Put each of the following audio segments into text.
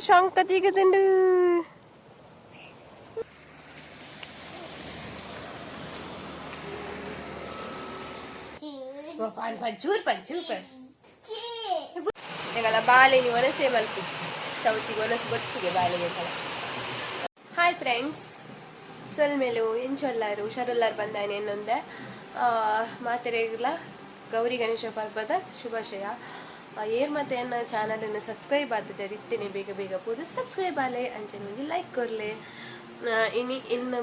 ಶಂಕ ತಿಗದುಂಡು. ಪನ್ ಪನ್ ಚೂರು ಪನ್ ಚೂರು ಪನ್. ಎಂಗಲ ಬಾಲೆನಿ ಒನಸೆ ಮಲ್ಪು, ಚೌತಿಗೆ ಒನಸು ಬೊರ್ಚಿಗೆ ಬಾಲೆಗೆ ಎಂಕಲ. Hi friends, ಸೊಲ್ಮೆಲು. ಎಂಚೊಲ್ಲಾರು? ಹುಷಾರುಲ್ಲಾರು ಬಂದಾನೆ ಎನ್ನೊಂದೆ. ಮಾತೆರೆಗ್ಲ ಗೌರಿ ಗಣೇಶ ಪರ್ಬದ ಶುಭಾಶಯ. ಏರ್ ಮತ್ತೆ ಎನ್ನ ಚಾನಲ್ ಸಬ್ಸ್ಕ್ರೈಬ್ ಆತ ಇತ್ತೇನೆ, ಬೇಗ ಬೇಗ ಪೋದು ಸಬ್ಸ್ಕ್ರೈಬ್ ಆಲೆ, ಅಂಚನೆ ಒಂಜಿ ಲೈಕ್ ಕೊರ್ಲೆ. ಇನಿ ಇನ್ನ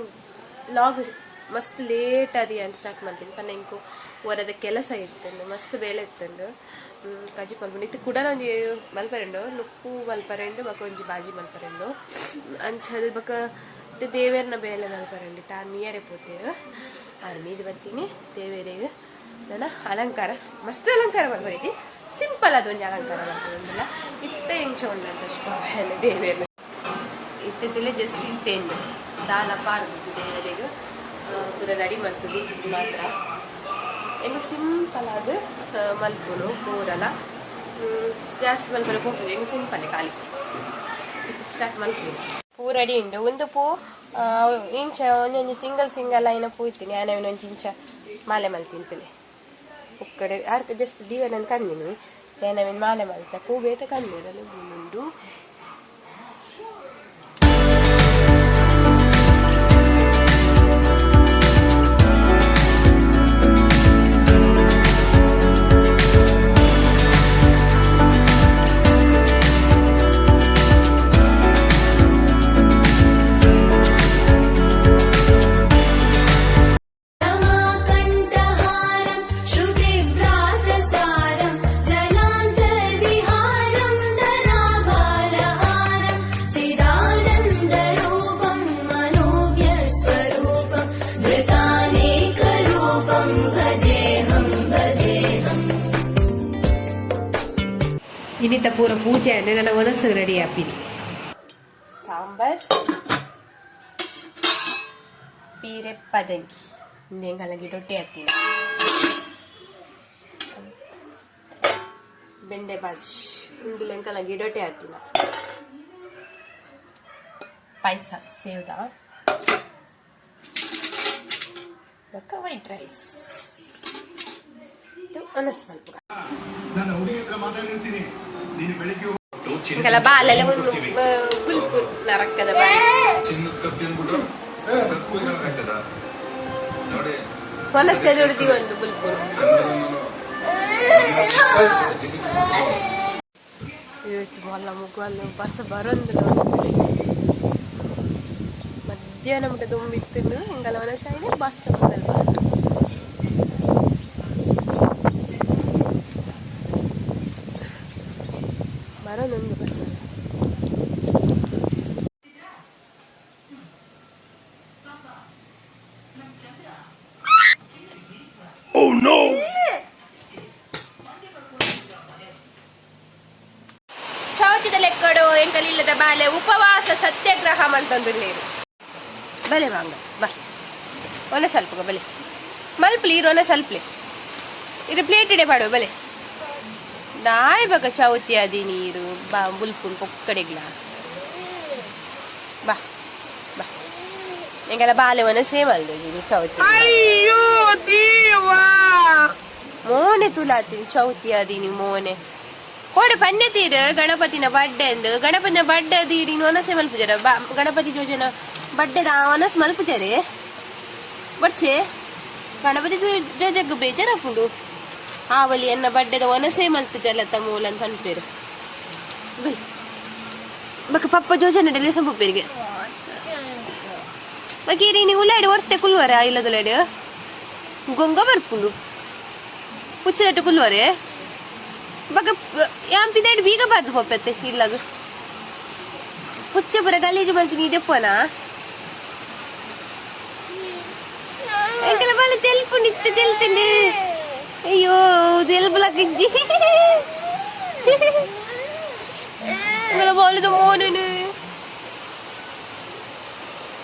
ಲಾಗ್ ಮಸ್ತ್ ಲೇಟ್ ಆದಿ ಅಂತ ಸ್ಟಾರ್ಟ್ ಮಾಡ್ತೀನಿ ಪನ್ನ ಇಂಕು ಹೊರದ ಕೆಲಸ ಇತ್ತಂಡು, ಮಸ್ತ್ ಬೇಲೆ ಇತ್ತಂಡು. ಕಜಿ ಮಲ್ಪುಂಡು ಇತ್ತು, ಕುಡಲ ಒಂಜಿ ಮಲ್ಪರೆಂಡು, ನುಪ್ಪು ಮಲ್ಪರೆಂಡು, ಬೊಕ ಒಂಜಿ ಬಾಜಿ ಮಲ್ಪರೆಂಡು. ಅಂಚ ಬೊಕ ದೇವೇರ್ನ ಬೇಲೆ ಮಲ್ಪರೆಂಡು. ತಾನು ಮೀಯರೆ ಪೋತೇರು, ಆರು ಮೀದು ಬರ್ತೀನಿ. ದೇವೇರಿಗೆ ನನ್ನ ಅಲಂಕಾರ, ಮಸ್ತ್ ಅಲಂಕಾರ ಮಲ್ಪರೆಜಿ, ಸಿಂಪಲ್ ಅದು ಒಂಜಿ ಅಲಂಕಾರ ಮಲ್ಪುಂಡಿಲ್ಲ. ಇತ್ತೆ ಇಂಚ ಉಂಡು ಬೇಲೆ ದೇವೇರ್ನ. ಇತ್ತಿತ್ತಲೇ ಜಸ್ಟ್ ಇಟ್ಟೇನು ದಾಲ ಪಾರ್ದು ದೇವರಿಗೆ ಪೂರ ರೆಡಿ ಮಲ್ತುದು ಮಾತ್ರ. ಎಂಕು ಸಿಂಪಲ್ ಆದ್ ಮಲ್ಪುನು ಪೂರಲ. ಜಾಸ್ತಿ ಮಲ್ಪರೆ ಪೋಪುಜಿ ಎಂಕು, ಸಿಂಪಲ್ ಖಾಲಿ. ಸ್ಟಾರ್ಟ್ ಮಲ್ಪುನು. ಪೂ ರೆಡಿ ಉಂಡು. ಒಂದು ಪೂ ಇಂಚ ಒಂಜೊಂಜಿ ಸಿಂಗಲ್ ಸಿಂಗಲ್ ಆಯಿನ ಪೂ ಇತ್ತೀನಿ. ಆನೆ ಒಂಜಿ ಇಂಚ ಮಾಲೆ ಮಲ್ತಿಂತಲೆ ಉಕ್ಕಡೆ ಆರ್ಕ ಜಸ್ಟ್ ದೀವನನ್ ಕಂದಿನಿ. ಯಾನವಿನ ಮಾಲೆ ಮಲ್ತ ಪೂ ಬೇತೆ ಕಂದಿರಲ್ಲ ಉಂಡು. रमाकण्ठहारं श्रुतिव्रातसारं जलान्तर्विहारं धराभारहारं चिदानन्दरूपं मनोज्ञस्वरूपं धृतानेकरूपं भजेऽहं भजेऽहम्. ಇನ್ನಿತ ಪೂರ ಪೂಜೆ ಅಂದ್ರೆ ನನ್ನ ಮನಸ್ಸು ರೆಡಿ ಆಪಿನಿ. ಸಾಂಬಾರ್, ಪೀರೆ ಪದಂಗಿ, ಇಂದೆಂಗಲಗಿ ರೊಟ್ಟಿ ಹತ್ತಿನ, ಬೆಂಡೆ ಬಾಜಿ ಉಂಡುಲೆಂಕಲಗಿ ರೊಟ್ಟಿ ಹತ್ತಿನ, ಪಾಯಸ ಸೇವ್ದ ಬೊಕ್ಕ ವೈಟ್ ರೈಸ್. ಇದು ಅನಸ್ ಮಲ್ಪುಗ. ನನ್ನ ಹುಡುಗಿ ಹತ್ರ ಮಾತಾಡಿರ್ತೀನಿ, ನೀನು ಬೆಳಿಗ್ಗೆ ಇಂಕಲ ಬಾಲೆಲ್ಲ ಒಂದು ಬುಲ್ಪು ನರಕದ ಬಾಲೆ. ಚಿನ್ನದ ಕತ್ತಿ ಅಂದ್ಬಿಟ್ಟು ಕಪ್ಪು ಹೇಳಕ್ಕಾಗ್ತದ ನೋಡಿ. ಮನಸ್ಸೆ ದುಡ್ದಿ ಒಂದು ಬುಲ್ಪು. ಇವತ್ತು ಬಲ್ಲ ಮುಗ್ವಲ್ಲ ಬರ್ಸ ಬರೊಂದಿಲ್ಲ. ಮಧ್ಯಾಹ್ನ ಮುಟ್ಟ ತುಂಬಿತ್ತು. ಎಂಗಲ ಮನಸ್ಸಾಯಿನೆ ಬರ್ಸ ಬಂದಲ್ ಬರೋದೊಂದು ಬರ್ಸ. ಚೌತಿದ ಲೆಕ್ಕಡು ಎಂಕಲಿಲ್ಲದ ಬಾಲೆ ಉಪವಾಸ ಸತ್ಯಾಗ್ರಹ ಮಂತಂದುಳ್ಳೇರು. ಬಲೆ ವಾಂಗ ಬಾ, ಒನ ಸ್ವಲ್ಪ ಬಲೆ ಮಲ್ಪಲಿ ಇರು, ಒನ ಸ್ವಲ್ಪಲೆ ಇದು ಪ್ಲೇಟ್ ಇಡೆ ಪಾಡುವ ಬಲೆ. ನಾಯ್ ಬಕ ಚೌತಿ ಅದಿ ನೀರು ಬಾ, ಬುಲ್ಪುನ್ ಪೊಕ್ಕಡೆಗ್ಲ ಬಾ ಬಾ. ಎಂಕೆಲ್ಲ ಬಾಲೆ ಒನ ಸೇಮ್ ಅಲ್ದು ಇದು ಚೌತಿ. ಅಯ್ಯೋ ದೇವಾ! ಮೋನೆ ತುಲಾತೀನಿ ಚೌತಿ ಅದೀನಿ ಮೋನೆ ಕೋಡೆ ಪನ್ನೆ ತೀರ. ಗಣಪತಿನ ಬಡ್ಡೆ ಅಂದು, ಗಣಪತಿನ ಬಡ್ಡೆ ದೀರಿ ಒನಸೆ ಮಲ್ಪುಜರ ಬಾ. ಗಣಪತಿ ಜೋಜನ ಬಡ್ಡೆದ ಒನಸ್ ಮಲ್ಪುಜರೆ ಬಡ್ಚೆ. ಗಣಪತಿ ಜೋಜಗ್ ಬೇಜಾರಾಪುಂಡು. ಆವಲಿ ಎನ್ನ ಬಡ್ಡೆದ ಒನಸೆ ಮಲ್ತು ಜಲತ ಮೂಲ ಅಂತ ಪನ್ಪೇರು. ಬಲಿ ಬಕ್ಕ ಪಪ್ಪ ಜೋಜನ ಡೆಲ್ಲಿ ಸಂಪುಪೇರಿಗೆ. ಬಕೀರಿ ನೀವು ಉಳ್ಳಾಡಿ ಒರ್ತೆ ಕುಲ್ವರೆ ಇಲ್ಲದುಲಾಡಿ ಗೊಂಗ ಬರ್ಪುಂಡು. ಪುಚ್ಚದಟ್ಟು ಕುಲ್ವರೆ ಬಕ ಯಾಂಪಿದಾಡಿ ಬೀಗ ಬಾರ್ದು ಪಪ್ಪತ್ತೆ ಇಲ್ಲಾಗ. ಪುಚ್ಚ ಪುರ ಗಲೀಜು ಮಲ್ತೀನಿ ಇದೆಪ್ಪನ. ಎಂಕಲ ಬಾಲ ತೆಲ್ಪುಂಡು ಇತ್ತೆ ತೆಲ್ತಂಡು. ಅಯ್ಯೋ, ತೆಲ್ಪಲಕ್ಕಿಜ್ಜಿ ಎಂಕಲ ಬಾಲದ ಮೋನನು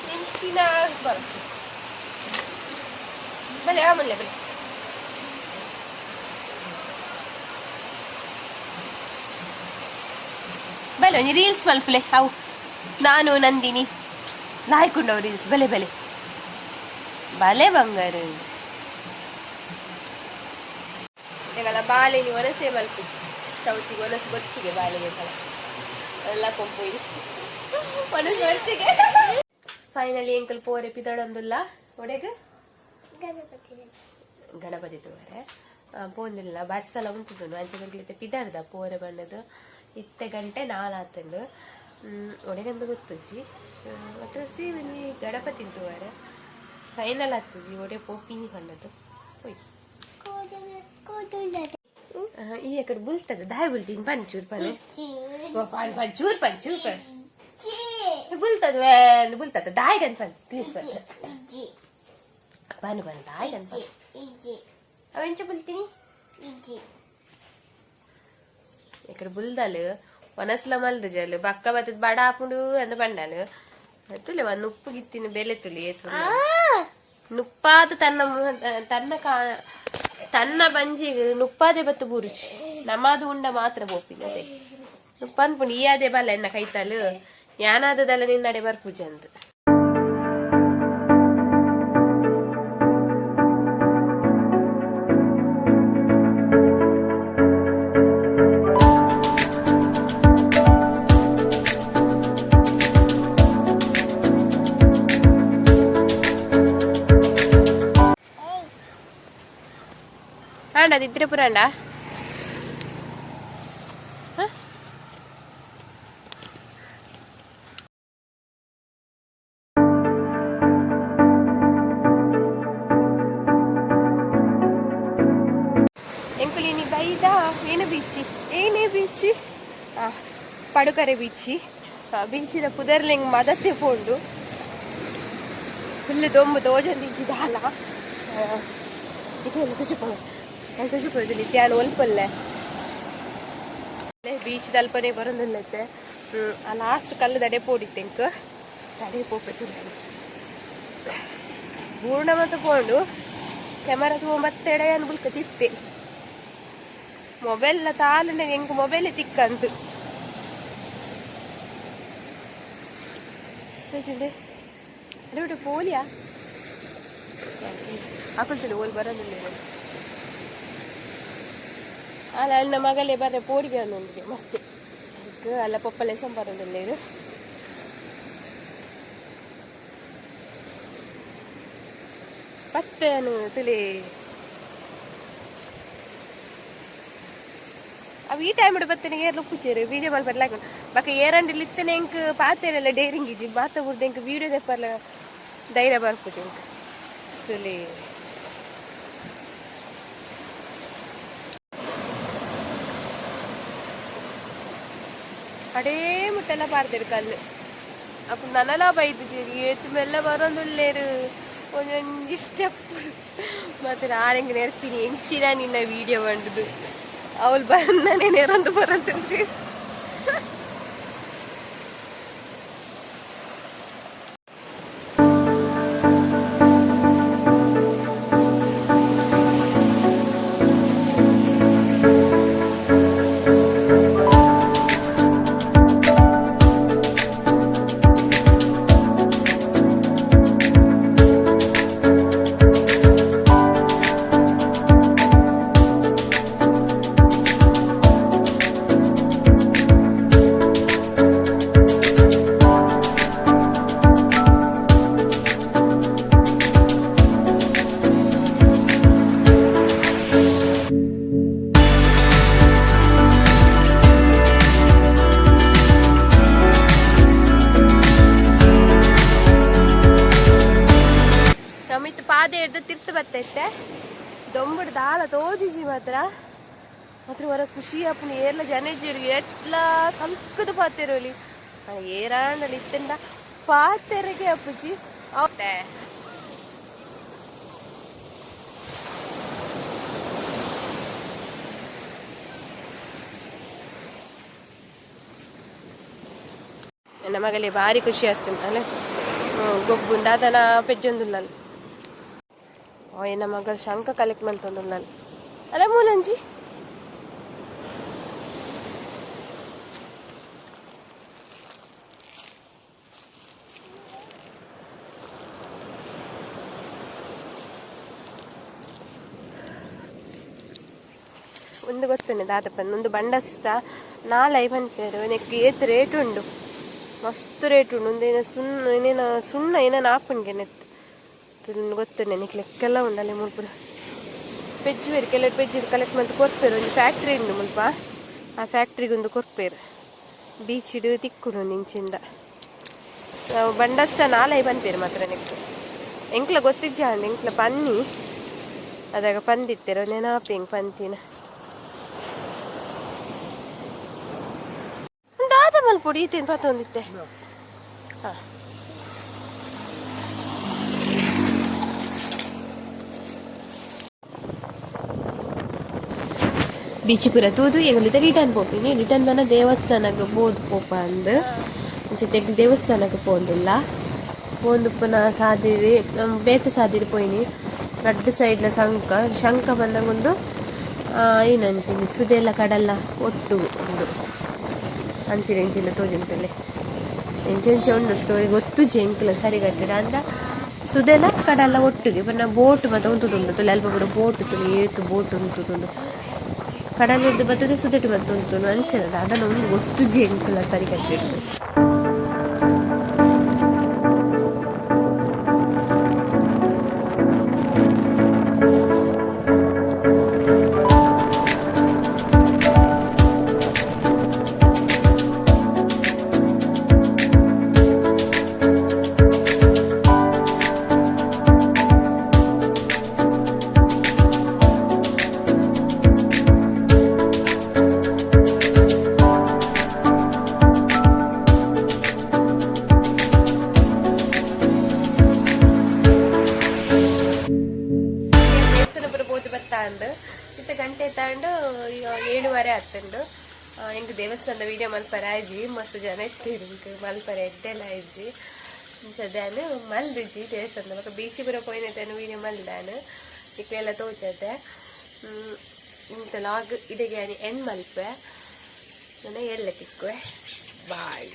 ಮೆಂಚಿನ ಬರ್ತದೆ. ಬಲೆ ಆಮಲ್ಲೆ ಬಲೆ ಬಲೆ ಒಂಜಿ ರೀಲ್ಸ್ ಮಲ್ಪುಲೆ ಅವು ನಾನು ನಂದಿನಿ ಲಾಯ್ಕೊಂಡವು ರೀಲ್ಸ್ ಬಲೆ ಬಲೆ ಬಲೆ ಬಂಗಾರ ಎಂಗಲ ಬಾಲೆ ನೀವು ಒನಸೆ ಮಲ್ಪುಜಿ ಚೌತಿಗೆ ಒನಸು ಬೊಚ್ಚಿಗೆ ಬಾಲೆಗೆ ಎಂಕಲ ಎಲ್ಲ ಕೊಂಪು ಒನಸು ಬೊಚ್ಚಿಗೆ ಫೈನಲಿ ಎಂಕಲ್ ಪೋರೆ ಪಿದಡೊಂದುಲ್ಲ ಒಡೆಗ್ ಗಣಪತಿ ತೂವರೆ ಪೋಂದಿಲ್ಲ ಬರ್ಸಲ ಉಂಟುದುಂಡು ಅಂಚೆ ಎಂಕ್ಲಿತ್ತೆ ಪಿದಾಡ್ದ ಪೋರೆ ಬಣ್ಣದು ಇತ್ತೆ ಗಂಟೆ ನಾಲಾತುಂಡು ಒಡೆಗಂದು ಗೊತ್ತುಜ್ಜಿ ಒಟ್ರಾಸಿ ಒಂಜಿ ಗಣಪತಿ ತೂವರೆ ಫೈನಲ್ ಆತುಜಿ ಒಡೆ ಪೋಪಿನಿ ಪಂಡದು ಪೋಯ್ ಈ ಎಕಡೆ ಬುಲ್ತದ ದಾಯ ಬುಲ್ತೀನಿ ಪನ್ ಚೂರು ಪನೆ ಪನ್ ಪನ್ ಚೂರು ಪನ್ ಚೂರು ಪನ್ ಬುಲ್ತದ ಬುಲ್ತದ ದಾಯಗನ್ ಪನ್ ಪ್ಲೀಸ್ ಪನ್ ಪನ್ ಪನ್ ದಾಯಗನ್ ಪನ್ ಅವೆಂಚ ಬುಲ್ತೀನಿ ఇక్కడ ಬುಲ್ದಲ್ ಒನಸ್ಲ ಮಲ್ದ ಜಲ್ ಬಕ್ಕ ಬತ್ತದ ಬಡ ಆಪುಂಡು ಅಂದ ಪಂಡಲ್ ತುಲೆ ನುಪ್ಪು ಗಿತ್ತಿನ ಬೆಲೆ ತುಲಿ ಏತು ನುಪ್ಪಾದ ತನ್ನ ತನ್ನ ಕಾ ತನ್ನ ಬಂಜಿಗೆ ನುಪ್ಪಾದೆ ಬತ್ತು ಬುರುಚಿ ನಮಾದು ಉಂಡ ಮಾತ್ರ ಬೋಪಿನ ಅದೇ ನುಪ್ಪನ್ಪುಂಡು ಈ ಅದೇ ಬಲ್ಲ ಎನ್ನ ಕೈತಾಲು ಯಾನಾದದಲ್ಲ ನಿನ್ನಡೆ ಬರ್ಪೂಜೆ ಅಂದ್ ಆಂಡ ಅದಿದ್ರೆ ಪುರಾಂಡ ಎಂಕುಲಿನಿ ಬೈದ ಏನು ಬೀಚಿ ಏನೇ ಬೀಚಿ ಪಡುಕರೆ ಬೀಚಿ ಬೀಚಿದ ಪುದರ್ಲೆಂಗ್ ಮದತ್ತೆ ಪೋಂಡು ಫುಲ್ ದೊಂಬು ತೋಜೊಂದಿಜ್ಜಿ ದಾಲ ಇದು ಎಲ್ಲ ತುಜುಪೋ ತುಜುಪೋ ಧ್ಯಾನ ಒಲ್ಪಲ್ಲೆ ಬೀಚ್ ದಲ್ಪನೆ ಬರೋದಿಲ್ಲತ್ತೆ ಆ ಲಾಸ್ಟ್ ಕಲ್ಲು ದಡೆ ಪೋಡಿತ್ತೆ ಎಂಕ್ ತಡೆ ಪೋಪೆ ಪೂರ್ಣ ಮತ್ತು ಪೋಂಡು ಕ್ಯಾಮರಾ ತಗೊಂಬತ್ತೆಡೆ ಅನ್ಬುಲ್ಕ ತಿತ್ತೆ ಮೊಬೈಲ್ ತಾಲಂಡ ಎಂಕ್ ಮೊಬೈಲ್ ತಿಕ್ಕಂತು ಅಡೆ ಬಿಟ್ಟು ಪೋಲಿಯಾ ಹಾಕೊಳ್ತಿಲ್ಲ ಓಲ್ ಬರೋದಿಲ್ಲ ಅಲ್ಲ ಅಲ್ಲ ಮಗಲೇ ಬರ್ರೆ ಪೋಡಿಗೆ ಒಂದೊಂದಿಗೆ ಮಸ್ತ್ ಅಲ್ಲ ಪೊಪ್ಪಲೆ ಸಂಬಾರದಲ್ಲ ಇದು ಪತ್ತೇನು ತುಲಿ ಅವು ಈ ಟೈಮ್ ಬತ್ತನೆ ಏರ್ಲು ಪೂಚೇರು ವೀಡಿಯೋ ಮಲ್ಪರ್ಲ ಹಾಕೊಂಡು ಬಕ್ಕ ಏರಂಡಿಲ್ ಇತ್ತನೆ ಎಂಕ್ ಪಾತೆರೆಲ್ಲ ಡೇರಿಂಗ್ ಇಜ್ಜಿ ಮಾತ ಬುಡ್ದು ಎಂಕ್ ವೀಡಿಯೋ ದೆಪ್ಪರ್ಲ ಧೈರ್ಯ ಬರ್ಪುಜಿ ಎಂಕ್ ತುಲಿ ಅಡೇ ಮುಟ್ಟೆಲ್ಲ ಪಾರ್ದಿರು ಕಲ್ಲು ಅప్పుడు ನನಲ ಬೈದು ಏತು ಮೆಲ್ಲ ಬರೋದುಲ್ಲೇರು ಒಂದೊಂದು ಸ್ಟೆಪ್ ಮತ್ತೆ ನಾನು ಹೆಂಗೆ ನೆರ್ತೀನಿ ಎಂಚಿನ ನಿನ್ನ ವೀಡಿಯೋ ಬಂದದ್ದು ಅವಳು ಬಂದಾನೆ ನೆರಂದು ಬರೋದು. ಪಾದೆ ಹಿಡ್ದು ತಿರ್ತು ಬತ್ತೈತೆ ದೊಂಬುಡು ದಾಲ ತೋಜಿಜಿ ಮಾತ್ರ ಮಾತ್ರ ಹೊರ ಖುಷಿ ಆಪುಂಡು ಏರ್ಲ ಜನ ಎಟ್ಲ ತಂಕದ ಪಾತೆರೋಲಿ ಏರಾಂಡಲಿ ಇತ್ತಂಡ ಪಾತೆರೆಗೆ ಅಪ್ಪುಜಿ ಅವತ್ತೆ ನನ್ನ ಮಗಲೇ ಭಾರಿ ಖುಷಿ ಆಗ್ತದೆ ಅಲ್ಲ ಗೊಬ್ಬು ದಾದನ ಪೆಜ್ಜೊಂದುಲ್ಲ ಓ ಎನ್ನ ಮಗಲ್ ಶಂಖ ಕಲೆಕ್ಟ್ ಮಂತೊಂದುಲ್ಲ ಅಲ್ಲ ಮೂಲಂಜಿ. ಉಂದು ಗೊತ್ತುಂಡು ದಾದಪ್ಪನ್ ಉಂದು ಬಂಡಸ್ತ ನಾಲೈ ಪನ್ಪೇರು. ನೆಕ್ ಏತ್ ರೇಟ್ ಉಂಡು, ಮಸ್ತ್ ರೇಟ್ ಉಂಡು. ಉಂದೇನ ಸುಣ್ಣ ಏನೇನ ಸುಣ್ಣ ಏನೇನು ಆಪುನ್ಗೆ ನೆತ್ ಗೊತ್ತುಂಡೆ ನಿಕ್ ಲೆಕ್ಕೆಲ್ಲ ಉಂಡಲ್ಲಿ ಮುಲ್ಪುರ ಪೆಜ್ಜುವೆರ್ ಕೆಲವು ಪೆಜ್ಜು ಕಲೆಕ್ಟ್ ಮಂತ್ ಕೊರ್ಪೇರು. ಒಂಜಿ ಫ್ಯಾಕ್ಟ್ರಿ ಉಂಡು ಮುಲ್ಪ, ಆ ಫ್ಯಾಕ್ಟ್ರಿಗೆ ಒಂದು ಕೊರ್ಪೇರು. ಬೀಚಿಡು ತಿಕ್ಕುಡು ಇಂಚಿಂದ ಬಂಡಸ್ತ ನಾಲೈ ಪನ್ಪೇರು ಮಾತ್ರ ನೆಕ್. ಎಂಕ್ಲ ಗೊತ್ತಿಜ್ಜ ಅಂಡ್ ಎಂಕ್ಲ ಪನ್ನಿ ಅದಾಗ ಪಂದಿತ್ತೆರ ನೆನಪು ಹೆಂಗ್ ಪಂತಿನ ದಾದ ಮಲ್ಪೊಡಿ ಈತೇನು ಪತ್ತೊಂದಿತ್ತೆ. ಹಾ ಬೀಚಿಪುರ ತೂದು ಎಂಗ್ಲಿತ ರಿಟರ್ನ್ ಪೋಪಿನಿ. ರಿಟರ್ನ್ ಬನ್ನ ದೇವಸ್ಥಾನಕ್ಕೆ ಬೋದು ಪೋಪ ಅಂದ್ ಅಂಚೆ ದೇವಸ್ಥಾನಕ್ಕೆ ಪೋಂದುಲ್ಲ. ಪೋಂದುಪ್ಪುನ ಸಾದಿರಿ ಬೇತೆ ಸಾದಿರಿ ಪೋಯಿನಿ. ರಡ್ಡ್ ಸೈಡ್ಲ ಸಂಕ ಶಂಕ ಬಂದಂಗೊಂದು ಏನಂತೀನಿ ಸುದೆಲ್ಲ ಕಡಲ್ಲ ಒಟ್ಟು ಉಂಡು. ಅಂಚಿನ ಇಂಚಿನ ತೋಜುಂತಲೆ ಎಂಚೆಂಚ ಉಂಡು ಸ್ಟೋರಿ ಗೊತ್ತುಜಿ ಎಂಕ್ಲ ಸರಿ ಕಟ್ಟಿಡ. ಅಂಡ ಸುದೆಲ್ಲ ಕಡಲ್ಲ ಒಟ್ಟಿಗೆ ಬನ್ನ ಬೋಟ್ ಮತ್ತೆ ಉಂತುದುಂಡು ತುಲೆ ಅಲ್ಪ ಕೂಡ ಬೋಟ್ ತುಲೆ ಏತು ಬೋಟ್ ಉಂತುದುಂಡು. ಕಡಲದ್ದು ಬರ್ತದೆ ಸುದೆಟ್ಟು ಬತ್ತು ಉಂಟು ಅಂಚೆ ಅದನ್ನು ಒಂದು ಗೊತ್ತುಜಿ ಎಂಕ್ಲ ಸರಿ ಕಟ್ಟಿಟ್ಟು. ದೇವಸ್ಥಾನದ ವೀಡಿಯೋ ಮಲ್ಪರ ಆಯ್ಜಿ ಮಸ್ತ್ ಜನ ಇತ್ತೀರಿ ಇಂಕ್ ಮಲ್ಪರ ಎಡ್ಡೆಲ ಆಯ್ಜಿ ಅಂಚ ಮಲ್ದಿಜಿ ದೇವಸ್ಥಾನದ ಬೊಕ ಬೀಚಿ ಪೂರ ಪೋಯಿನ ವೀಡಿಯೋ ಮಲ್ದಾನು ಇಕ್ಲೆಲ್ಲ ತೋಚತೆ. ಇಂತ ಲಾಗ್ ಇಡೆಗೆ ಎಂಡ್ ಮಲ್ಪೆ ನನ್ನ ಎಲ್ಲ ತಿಕ್ಕುವೆ. ಬಾಯ್.